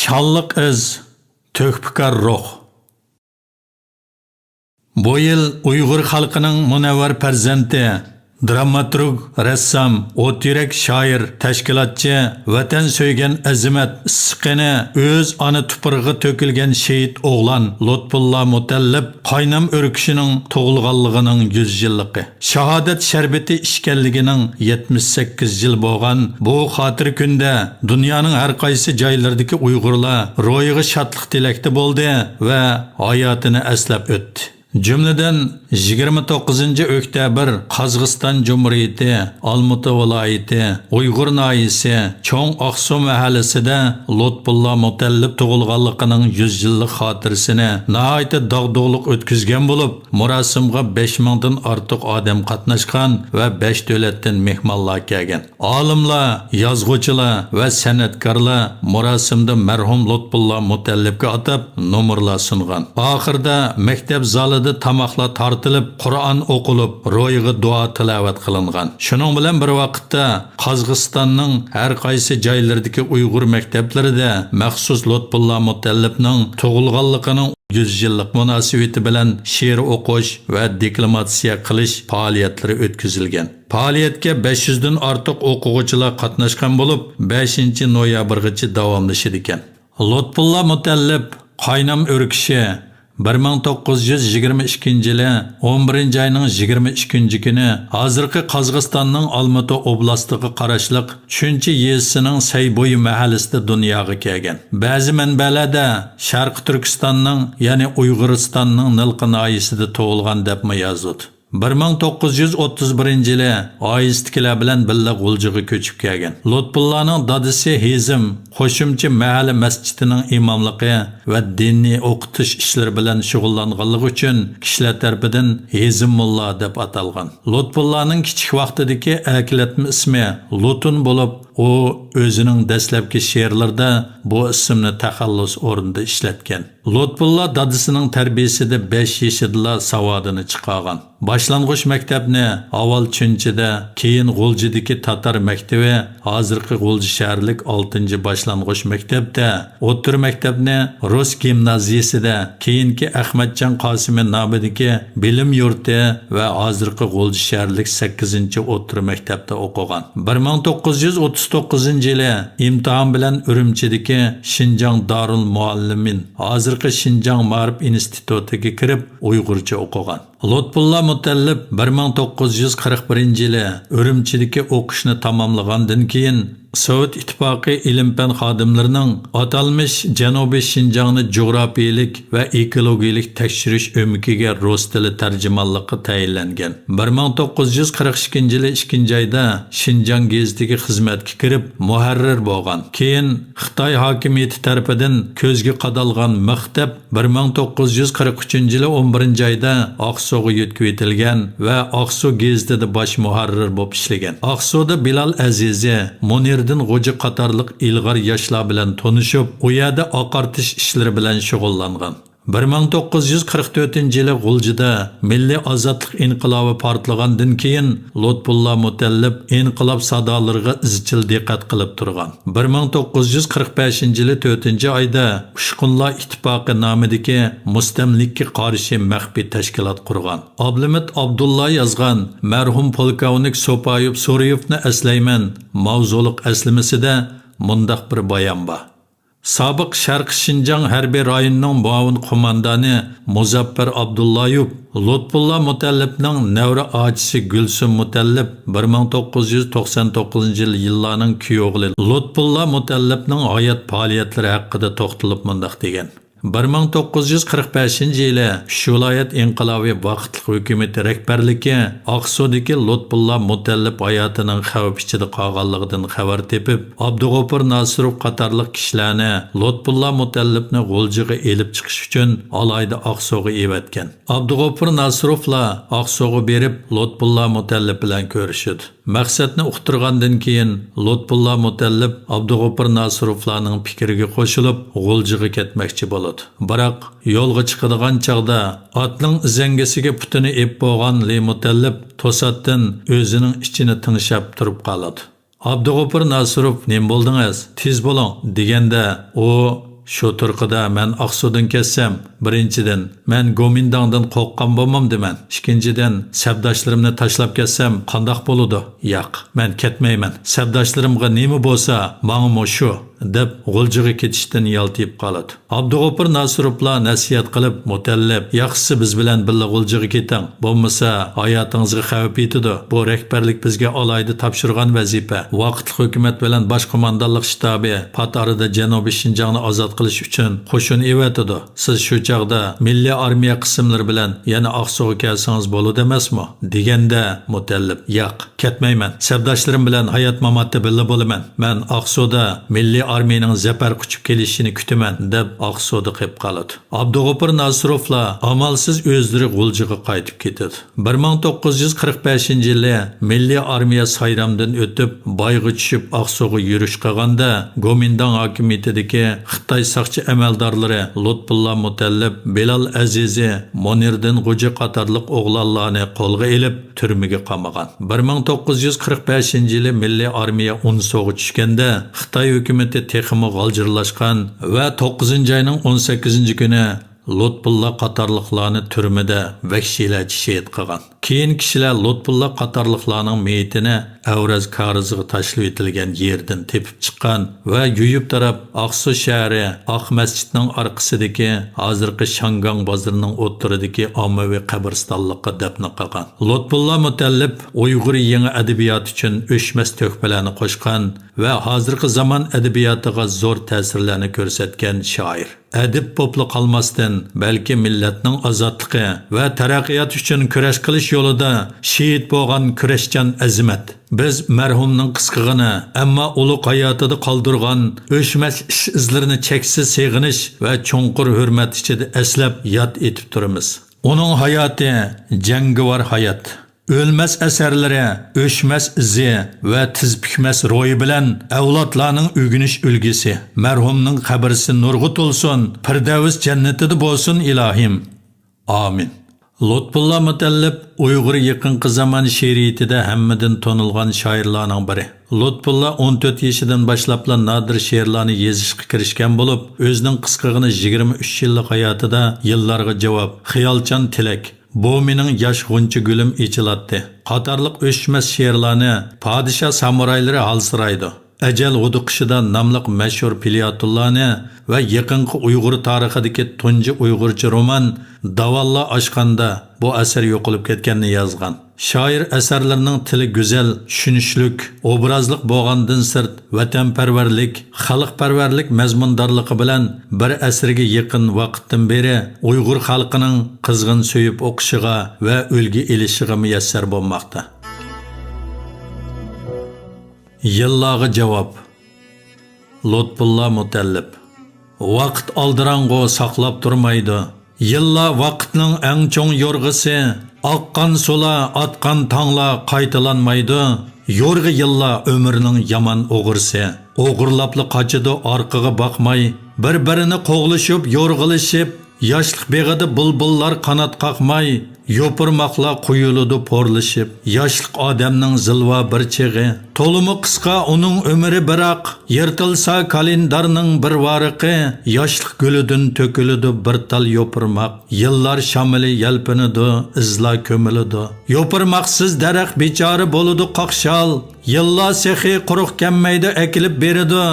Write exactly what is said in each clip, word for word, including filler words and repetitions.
تاللىق ئىز، تۆھپىكار روھ. بۇ يىل ئۇيغۇر خەلقىنىڭ مۇنەۋۋەر پەرزەنتى، دراماتورگ، رەسسام، ئوت يۈرەك شائىر، تەشكىلاتچى، ۋەتەن سۆيگەن ئەزىمەت، ئىسسىقىنى ئۆز ئانا تۇپرىقىغا تۆكۈلگەن شېھىت ئوغلان لۇتپۇللا مۇتەللىپ قاينام ئۆركىشىنىڭ تۇغۇلغانلىقىنىڭ يۈز يىللىقى، شاھادەت شەربىتى ئىچكەنلىكىنىڭ يەتمىش سەككىز يىل بولغان بۇ خاتىرە كۈندە دۇنيانىڭ ھەر قايسى جايلىرىدىكى ئۇيغۇرلار روھىغا شادلىق تىلەكتە بولدى ۋە ھاياتىنى ئەسلەپ ئۆتتى. جۈملىدىن، يىگىرمە توققۇزىنچى ئۆكتەبىر قازاقىستان جۇمھۇرىيىتى ئالمۇتا ۋىلايىتى ئۇيغۇر ناھىيىسى چوڭ ئاقسۇ مەھەللىسىدە لۇتپۇللا مۇتەللىپ تۇغۇلغانلىقىنىڭ يۈز يىللىق خاتىرىسىنى ناھايىتى داغدۇغىلىق ئۆتكۈزگەن بولۇپ، مۇراسىمغا بەش مىڭدىن ئارتۇق ئادەم قاتناشقان ۋە بەش دۆلەتتىن مېھمانلار كەلگەن. ئالىملار، يازغۇچىلار ۋە سەنئەتكارلار مۇراسىمدا مەرھۇم لۇتپۇللا مۇتەللىپكە ئاتاپ نومۇرلار سۇنغان. ئاخىرىدا مەكتەپ زالىدا تاماقلار تارتىلىپ، قۇرئان ئوقۇلۇپ، روھىغا دۇئا تىلاۋەت قىلىنغان. شۇنىڭ بىلەن بىر ۋاقىتتا، قازاقىستاننىڭ ھەر قايسى جايلىرىدىكى ئۇيغۇر مەكتەپلىرىدە مەخسۇس لۇتپۇللا مۇتەللىپنىڭ تۇغۇلغانلىقىنىڭ يۈز يىللىق مۇناسىۋىتى بىلەن شېئىر ئوقۇش ۋە دېكلاماتسىيە قىلىش پائالىيەتلىرى ئۆتكۈزۈلگەن. پائالىيەتكە بەش يۈزدىن ئارتۇق ئوقۇغۇچىلار قاتناشقان بولۇپ، بەشىنچى نويابىرغىچە داۋاملىشىدىكەن. لۇتپۇللا مۇتەللىپ، قاينام ئۆركىشى، بىر مىڭ توققۇز يۈز يىگىرمە ئىككىنچى يىلى ئون بىرىنچى ئاينىڭ يىگىرمە ئۈچىنچى كۈنى ھازىرقى قازاقىستاننىڭ ئالمۇتا ئوبلاستىغا قاراشلىق چۈنچى يېزىسىنىڭ سەيبويى مەھەللىسىدە دۇنياغا كەلگەن. بەزى مەنبەلەردە شەرقىي تۈركىستاننىڭ، يەنى ئۇيغۇرىستاننىڭ نىلقا ناھىيىسىدە تۇغۇلغان دەپمۇ يازىدۇ. بىر مىڭ توققۇز يۈز ئوتتۇز بىرىنچى يىلى ئائىلىسىدىكىلەر بىلەن بىللە غۇلجىغا كۆچۈپ كەلگەن. لۇتپۇللانىڭ دادىسى ھېزىم قوشۇمچى مەھەللە مەسچىتىنىڭ ئىماملىقى ۋە دىنىي ئوقۇتۇش ئىشلىرى بىلەن شۇغۇللانغانلىقى ئۈچۈن كىشىلەر تەرىپىدىن ھېزىم موللا دەپ ئاتالغان. لۇتپۇللانىڭ كىچىك ۋاقتىدىكى ئەكىلەتمە ئىسمى لۇتۇن بولۇپ، ئۇ ئۆزىنىڭ دەسلەپكى شېئىرلىرىدا بۇ ئىسىمنى تەخەللۇس ئورنىدا ئىشلەتكەن. لۇتپۇللا دادىسىنىڭ تەربىيىسىدە بەش يېشىدىلا ساۋادىنى چىقارغان. باشلانغۇچ مەكتەپنى ئاۋۋال چۈنچىدە، كېيىن غۇلجىدىكى تاتار مەكتىۋى، ھازىرقى غۇلجا شەھەرلىك ئالتىنچى باشلانغۇچ مەكتەپتە، ئوتتۇرا مەكتەپنى رۇس گىمنازىيىسىدە، كېيىنكى ئەخمەتجان قاسىمى نامىدىكى بىلىم يۇرتى ۋە ھازىرقى غۇلجا شەھەرلىك سەككىزىنچى ئوتتۇرا مەكتەپتە ئوقۇغان. بىر مىڭ توققۇز يۈز ئوتتۇز توققۇزىنچى يىلى ئىمتىھان بىلەن ئۈرۈمچىدىكى شىنجاڭ دارۇل مۇئەللىمىن، ھازىرقى شىنجاڭ مائارىپ ئىنستىتۇتىغا كىرىپ، ئۇيغۇرچە ئوقۇغان. لۇتپۇللا مۇتەللىپ بىر مىڭ توققۇز يۈز قىرىق بىرىنچى يىلى ئۈرۈمچىدىكى ئوقۇشنى تاماملىغاندىن كېيىن، سوۋېت ئىتتىپاقى ئىلىم-پەن خادىملىرىنىڭ ئاتالمىش جەنۇبىي شىنجاڭنى جۇغراپىيىلىك ۋە ئېكولوگىيىلىك تەكشۈرۈش ئۆمىكىگە رۇس تىلى تەرجىمانلىققا تەيىنلەنگەن. بىر مىڭ توققۇز يۈز قىرىق ئىككىنچى يىلى ئىككىنچى ئايدا شىنجاڭ گېزىتىگە خىزمەتكە كىرىپ، مۇھەررىر بولغان. كېيىن خىتاي ھاكىمىيىتى تەرىپىدىن كۆزگە قادالغان مىخ دەپ، بىر مىڭ توققۇز يۈز قىرىق ئۈچىنچى يىلى ئون بىرىنچى ئايدا ئاقسۇغا يۆتكىۋېتىلگەن ۋە ئاقسۇ گېزىتىدە باش مۇھەررىر بولۇپ ئىشلىگەن. ئاقسۇدا بىلال ئەزىزى، مۇنىردىن غوجا قاتارلىق ئىلغار ياشلار بىلەن تونۇشۇپ، ئۇ يەردە ئاقارتىش ئىشلىرى بىلەن شۇغۇللانغان. بىر مىڭ توققۇز يۈز قىرىق تۆتىنچى يىلى غۇلجىدا مىللىي ئازادلىق ئىنقىلابى پارتلىغاندىن كېيىن، لۇتپۇللا مۇتەللىپ ئىنقىلاب سادالىرىغا ئىزچىل دىققەت قىلىپ تۇرغان. بىر مىڭ توققۇز يۈز قىرىق بەشىنچى يىلى تۆتىنچى ئايدا ئۇچقۇنلار ئىتتىپاقى نامىدىكى مۇستەملىكىگە قارشى مەخپىي تەشكىلات قۇرغان. ئابلىمىت ئابدۇللا يازغان مەرھۇم پولكاۋنىك سوپايوف سۇرىيېۋنى ئەسلەيمەن ماۋزۇلۇق ئەسلىمىسىدە مۇنداق بىر بايان بار. سابىق شەرقىي شىنجاڭ ھەربىي رايونىنىڭ مۇئاۋىن قوماندانى مۇزەپپەر ئابدۇللايېۋ لۇتپۇللا مۇتەللىپنىڭ نەۋرە ئاچىسى گۈلسۈم مۇتەللىپ بىر مىڭ توققۇز يۈز توقسان توققۇزىنچى يىل يىللارنىڭ كۈيئوغلى لۇتپۇللا مۇتەللىپنىڭ ھايات پائالىيەتلىرى ھەققىدە توختىلىپ مۇنداق دېگەن: بىر مىڭ توققۇز يۈز قىرىق بەشىنچى يىلى ئۈچ ۋىلايەت ئىنقىلابى ۋاقىتلىق ھۆكۈمىتى رەھبەرلىكى ئاقسۇدىكى لۇتپۇللا مۇتەللىپ ھاياتىنىڭ خەۋپ ئىچىدە قالغانلىقىدىن خەۋەر تېپىپ، ئابدۇغوپۇر ناسىروف قاتارلىق كىشىلەرنى لۇتپۇللا مۇتەللىپنى غۇلجىغا ئېلىپ چىقىش ئۈچۈن ئالاھىدە ئاقسۇغا ئېۋەتكەن. ئابدۇغوپۇر ناسىروفلا ئاقسۇغا بېرىپ، لۇتپۇللا مۇتەللىپ بىلەن كۆرۈشىدۇ. مەقسەتنى ئۇقتۇرغاندىن كېيىن، لۇتپۇللا مۇتەللىپ ئابدۇغوپۇر ناسىروفلارنىڭ پىكرىگە قوشۇلۇپ، غۇلجىغا كەتمەكچى بولىدۇ. بىراق، يولغا چىقىدىغان چاغدا ئاتنىڭ ئۈزەڭگىسىگە پۇتىنى ئېپ بولغان لى مۇتەللىپ توساتتىن ئۆزىنىڭ ئىچىنى تىڭشاپ تۇرۇپ قالىدۇ. ئابدۇغوپۇر ناسىروف، «نېمە بولدىڭىز؟ تېز بولۇڭ!» دېگەندە، ئۇ، شۇ تۇرقىدا مەن ئاقسۇدىن كەتسەم، بىرىنچىدىن، مەن گومىنداڭدىن قورققان بولمامدىمەن؟ ئىككىنچىدىن، سەپداشلىرىمنى تاشلاپ كەتسەم قانداق بولىدۇ؟ ياق، مەن كەتمەيمەن. سەپداشلىرىمغا نېمە بولسا، ماڭىمۇ شۇ، دەپ غۇلجىغا كېتىشتىن يالتىيىپ قالىدۇ. ئابدۇغوپۇر ناسىروفلا نەسىھەت قىلىپ، مۇتەللىپ، ياخشىسى بىز بىلەن بىللە غۇلجىغا كېتىڭ، بولمىسا ھاياتىڭىزغا خەۋپ يېتىدۇ. بۇ رەھبەرلىك بىزگە ئالاھىدە تاپشۇرغان ۋەزىپە. ۋاقىتلىق ھۆكۈمەت بىلەن باش قوماندانلىق شتابى پات ئارىدا جەنۇبىي شىنجاڭنى ئازاد قىلىش ئۈچۈن قوشۇن ئېۋەتىدۇ. سىز شۇ چاغدا مىللىي ئارمىيە قىسىملىرى بىلەن يەنە ئاقسۇغا كەلسىڭىز بولىدۇ ئەمەسمۇ؟ دېگەندە مۇتەللىپ، ياق، كەتمەيمەن. سەپداشلىرىم بىلەن ھايات-ماماتتا بىللە بولىمەن. مەن ئاقسۇدا مىللىي ئارمىيەنىڭ زەپەر قۇچۇپ كېلىشىنى كۈتىمەن، دەپ ئاقسۇدا قېلىپ قالىدۇ. ئابدۇغوپۇر ناسىروفلا ئامالسىز ئۆزلىرى غۇلجىغا قايتىپ كېتىدۇ. بىر مىڭ توققۇز يۈز قىرىق بەشىنچى يىلى مىللىي ئارمىيە سايرامدىن ئۆتۈپ، بايغا چۈشۈپ، ئاقسۇغا يۈرۈش قىلغاندا، گومىنداڭ ھاكىمىيىتىدىكى خىتاي ساقچى ئەمەلدارلىرى لۇتپۇللا مۇتەللىپ، بىلال ئەزىزى، مۇنىردىن غوجا قاتارلىق ئوغلانلارنى قولغا ئېلىپ، تۈرمىگە قامىغان. بىر مىڭ توققۇز يۈز قىرىق بەشىنچى يىلى مىللىي ئارمىيە ئۇنسوغا چۈشكەندە، خىتاي ھۆكۈمىتى تېخىمۇ غالجىرلاشقان ۋە توققۇزىنچى ئاينىڭ ئون سەككىزىنچى كۈنى لۇتپۇللا قاتارلىقلارنى تۈرمىدە ۋەھشىيلەرچە شېھىت قىلغان. كېيىن كىشىلەر لۇتپۇللا قاتارلىقلارنىڭ مېيىتىنى ئەۋرەز كارىزىغا تاشلىۋېتىلگەن يېرىدىن تېپىپ چىققان ۋە يۇيۇپ تاراپ، ئاقسۇ شەھىرى، ئاق مەسچىتنىڭ ئارقىسىدىكى، ھازىرقى شياڭگاڭ بازىرىنىڭ ئوتتۇرىدىكى ئاممىۋى قەبرىستانلىققا دەپنە قىلغان. لۇتپۇللا مۇتەللىپ ئۇيغۇر يېڭى ئەدەبىياتى ئۈچۈن ئۆچمەس تۆھپىلەرنى قوشقان ۋە ھازىرقى زامان ئەدەبىياتىغا زور تەسىرلەرنى كۆرسەتكەن شائىر. ئەدىب بوپلا قالماستىن، بەلكى مىللەتنىڭ ئازادلىقى ۋە تەرەققىيات ئۈچۈن كۈرەش قىلىش يولىدا شېھىت بولغان كۈرەشچان ئەزىمەت. بىز مەرھۇمنىڭ قىسقىغىنە، ئەمما ئۇلۇغ ھاياتىدا قالدۇرغان ئۆچمەس ئىش-ئىزلىرىنى چەكسىز سېغىنىش ۋە چوڭقۇر ھۆرمەت ئىچىدە ئەسلەپ ياد ئېتىپ تۇرىمىز. ئۇنىڭ ھاياتى جەڭگىۋار ھايات. ئۆلمەس ئەسەرلىرى، ئۆچمەس ئىزى ۋە تىز پۈكمەس روھى بىلەن ئەۋلادلارنىڭ ئۆگىنىش ئۈلگىسى. مەرھۇمنىڭ قەبرىسى نۇرغا تولسۇن، پىردەۋس جەننىتىدە بولسۇن، ئىلاھىم. ئامىن. لۇتپۇللا مۇتەللىپ ئۇيغۇر يېقىنقى زامان شېئىرىيىتىدە ھەممىدىن تونۇلغان شائىرلارنىڭ بىرى. لۇتپۇللا ئون تۆت يېشىدىن باشلاپلا نادىر شېئىرلارنى يېزىشقا كىرىشكەن بولۇپ، ئۆزىنىڭ قىسقىغىنە يىگىرمە ئۈچ يىللىق ھاياتىدا يىللارغا جاۋاب، خىيالچان تىلەك، بۇ مېنىڭ ياش غۇنچە گۈلۈم ئېچىلاتتى قاتارلىق ئۆچمەس شېئىرلارنى پادىشاھ سامۇرايلىرى ھالسىرايدۇ، ئەجەل ھودۇقۇشىدا ناملىق مەشھۇر پېلياتونلارنى ۋە يېقىنقى ئۇيغۇر تارىخىدىكى تۇنجى ئۇيغۇرچە رومان داۋانلار ئاشقاندا بۇ ئەسەر يوقىلىپ كەتكەننى يازغان. شائىر ئەسەرلىرىنىڭ تىلى گۈزەل، چۈشىنىشلىك، ئوبرازلىق بولغاندىن سىرت، ۋەتەنپەرۋەرلىك، خەلقپەرۋەرلىك مەزمۇندارلىقى بىلەن بىر ئەسىرگە يېقىن ۋاقىتتىن بېرى ئۇيغۇر خەلقىنىڭ قىزغىن سۆيۈپ ئوقۇشىغا ۋە ئۈلگە ئېلىشىغا مۇيەسسەر بولماقتا. يىللارغا جاۋاب. لۇتپۇللا مۇتەللىپ. ۋاقىت ئالدىراڭغۇ، ساقلاپ تۇرمايدۇ. يىللار ۋاقىتنىڭ ئەڭ چوڭ يورغىسى. ئاققان سۇلار، ئاتقان تاڭلار قايتىلانمايدۇ. يورغا يىللار ئۆمۈرنىڭ يامان ئوغرىسى. ئوغرىلاپلا قاچىدۇ ئارقىغا باقماي. بىر-بىرىنى قوغلىشىپ، يورغىلىشىپ، ياشلىق بېغىدا بۇلبۇللار قانات قاقماي، يوپۇرماقلار قۇيۇلىدۇ پورلىشىپ. ياشلىق ئادەمنىڭ زىلۋا بىر چېغى، تولىمۇ قىسقا ئۇنىڭ ئۆمرى بىراق، يىرتىلسا كالېندارنىڭ بىر ۋارىقى، ياشلىق گۈلىدىن تۆكۈلىدۇ بىر تال يوپۇرماق. يىللار شامىلى يەلپۈنىدۇ، ئىزلار كۆمۈلىدۇ. يوپۇرماقسىز دەرەخ بىچارە بولىدۇ قاقشال، يىللار سېخى قۇرۇق كەلمەيدۇ، ئەكېلىپ بېرىدۇ.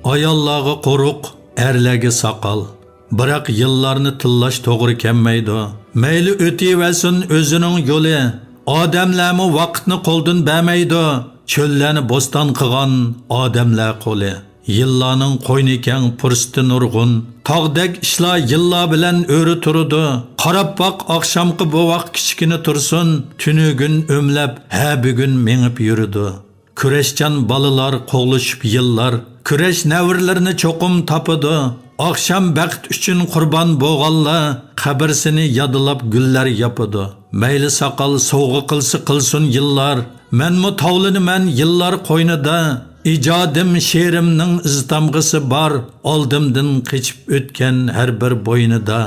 ئاياللارغا قورۇق، ئەرلەرگە ساقال. بىراق يىللارنى تىللاش توغرا كەلمەيدۇ. مەيلى ئۆتۈۋەرسۇن ئۆزىنىڭ يولى. ئادەملەرمۇ ۋاقىتنى قولدىن بەرمەيدۇ. چۆللەرنى بوستان قىلغان ئادەملەر قولى. يىللارنىڭ قوينى كەڭ، پۇرسىتى نۇرغۇن. تاغدەك ئىشلار يىللار بىلەن ئۆرە تۇرىدۇ. قاراپ باق ئاخشامقى بوۋاق كىچىكىنى تۇرسۇن، تۈنۈگۈن ئۆملەپ، ھە بۈگۈن مېڭىپ يۈرىدۇ. كۈرەشچان بالىلار قوغلىشىپ يىللار، كۈرەش نەۋرىلىرىنى چوقۇم تاپىدۇ. ئاخشام بەخت ئۈچۈن قۇربان بولغانلار، قەبرىسىنى يادلاپ گۈللەر ياپىدۇ. مەيلى ساقال سوۋغا قىلسا قىلسۇن يىللار، مەنمۇ تاۋلىنىمەن يىللار قوينىدا. ئىجادىم، شېئىرىمنىڭ ئىز تامغىسى بار، ئالدىمدىن قېچىپ ئۆتكەن ھەر بىر بوينىدا.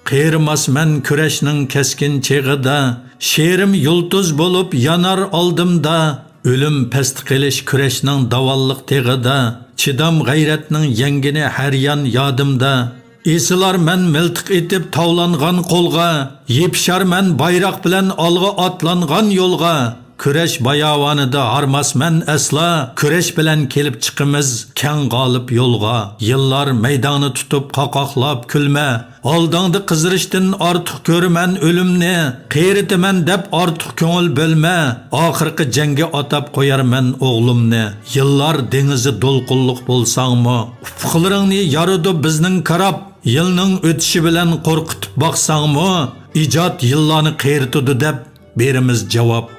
قېرىماسمەن كۈرەشنىڭ كەسكىن چېغىدا، شېئىرىم يۇلتۇز بولۇپ يانار ئالدىمدا. ئۆلۈم پەستە قېلىش كۈرەشنىڭ داۋانلىق تېغىدا، چىدام غەيرەتنىڭ يەڭگىنى ھەر يان يادىمدا. ئېسىلارمەن مىلتىق ئېتىپ تاۋلانغان قولغا، يېپىشارمەن بايراق بىلەن ئالغا ئاتلانغان يولغا. كۈرەش باياۋانىدا ھارماسمەن ئەسلا، كۈرەش بىلەن كېلىپ چىقىمىز كەڭ غالىپ يولغا. يىللار مەيداڭنى تۇتۇپ قاقاقلاپ كۈلمە، ئالدىڭدا قىزىرىشتىن ئارتۇق كۆرىمەن ئۆلۈمنى، قېرىتىمەن دەپ ئارتۇق كۆڭۈل بۆلمە، ئاخىرقى جەڭگە ئاتاپ قويارمەن ئوغلۇمنى. يىللار دېڭىزى دولقۇنلۇق بولساڭمۇ، ئۇپۇقلىرىڭنى يارىدۇ بىزنىڭ كاراپ، يىلنىڭ ئۆتۈشى بىلەن قورقۇتۇپ باقساڭمۇ، ئىجاد يىللارنى قېرىتىدۇ دەپ بېرىمىز جاۋاب.